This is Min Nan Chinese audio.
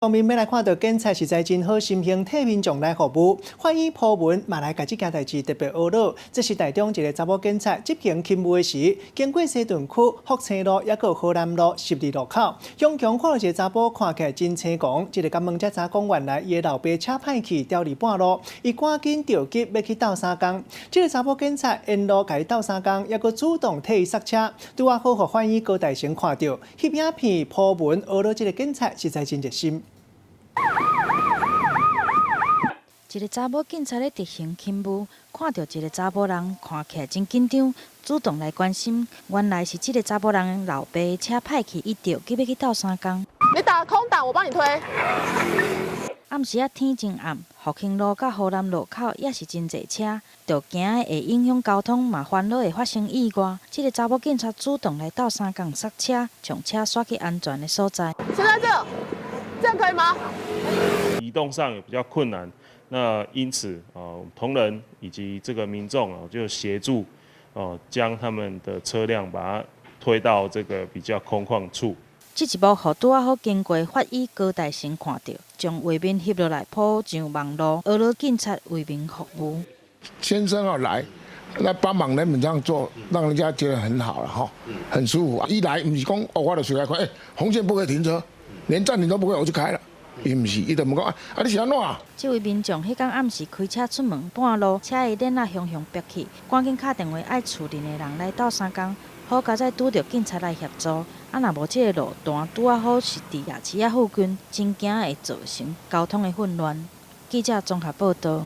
方面欲來看到警察實在真好心胸替民眾來服務，法醫 po 文嘛來共這件代誌特別呵咾。這是台中一个查某警察執行勤務的時，經過西屯區福清路抑閣河南路十字路口，雄強看到一个查埔看起來真青狂，這个共問才知影講原來伊的老爸車歹去牢佇半路，伊趕緊著急欲去鬥相共。這个查某警察沿路共伊鬥相共，抑閣主動替伊剎車，拄仔好予法醫高大成看著，翕影片 po 文呵咾這个警察實在真熱心。一个查某警察咧執行勤務，看著一个查埔人看起來真緊張，主動來關心。原來是這个查埔人老爸車歹去，伊著急欲去鬥相共。你打空檔，我幫你推。暗時仔天真暗，復興路佮河南路口也是真濟車，著驚會影響交通，嘛煩惱會發生意外。這个查某警察主動來鬥相共剎車，將車徙去安全的所在。現在這，這樣可以嗎？移動上也比較困難，那因此啊，同仁以及這個民眾啊，就協助哦，將他們的車輛把它推到這個比較空曠處。這一幕予拄仔好經過法醫高大成看著，將畫面翕落來 po 上網路，呵咾警察為民服務。先生啊來，來幫忙人們這樣做，讓人家覺得很好了哈，很舒服。一來毋是講哦，我就隨來看，欸，紅線不可以停車，連暫停都不可以，我就開了。伊毋是，伊就問講啊，啊你是按怎？這位民眾彼工暗時開車出門，半路車的鏈仔雄雄拔去，趕緊敲電話愛厝鄰的人來鬥相共。好佳哉拄著警察來協助，啊若無這个路段拄仔好是佇夜市仔附近，真驚會造成交通的混亂。記者綜合報導。